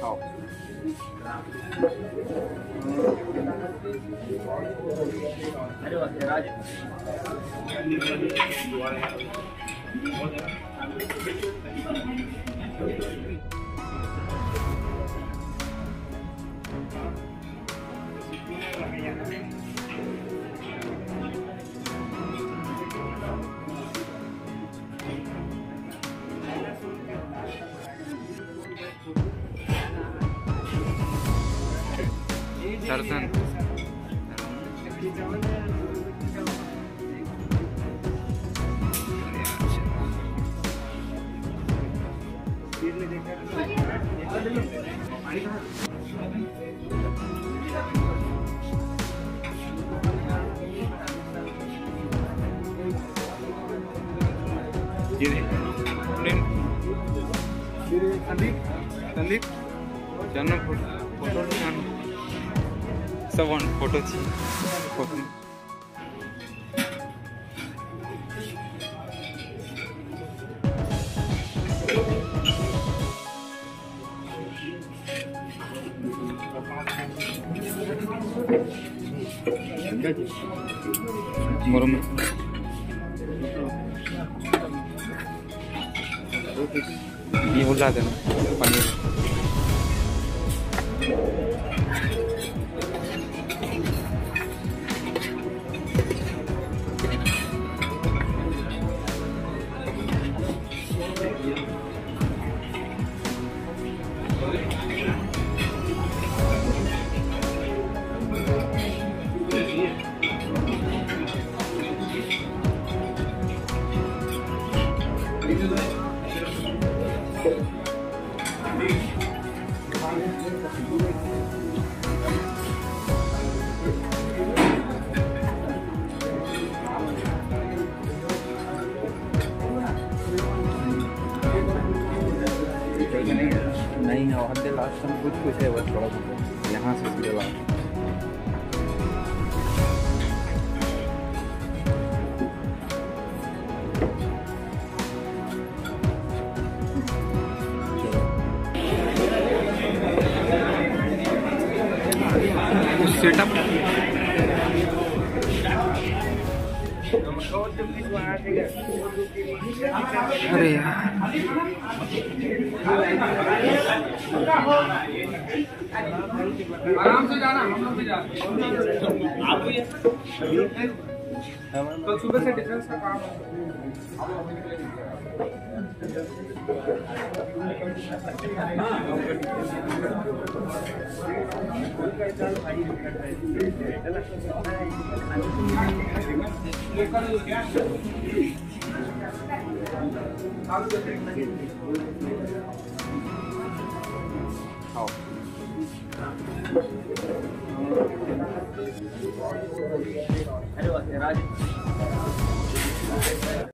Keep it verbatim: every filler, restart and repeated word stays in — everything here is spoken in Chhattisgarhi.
खाओ। दर्शन। ये देख, संदीप, संदीप, चल ना, फोटो, फोटो ले आना। सब वन फोटो चाहिए, फोटो। मुर्म-, ये उल्ला देना, पनीर। नहीं है, वहाँ पे लास्ट में कुछ कुछ है, बस थोड़ा बहुत यहाँ से सीधे लास्ट। सेटअप। अरे यार, आराम से जाना, हम लोग भी जा रहे हैं। कल सुबह से डिफेंस का काम है। खाओ।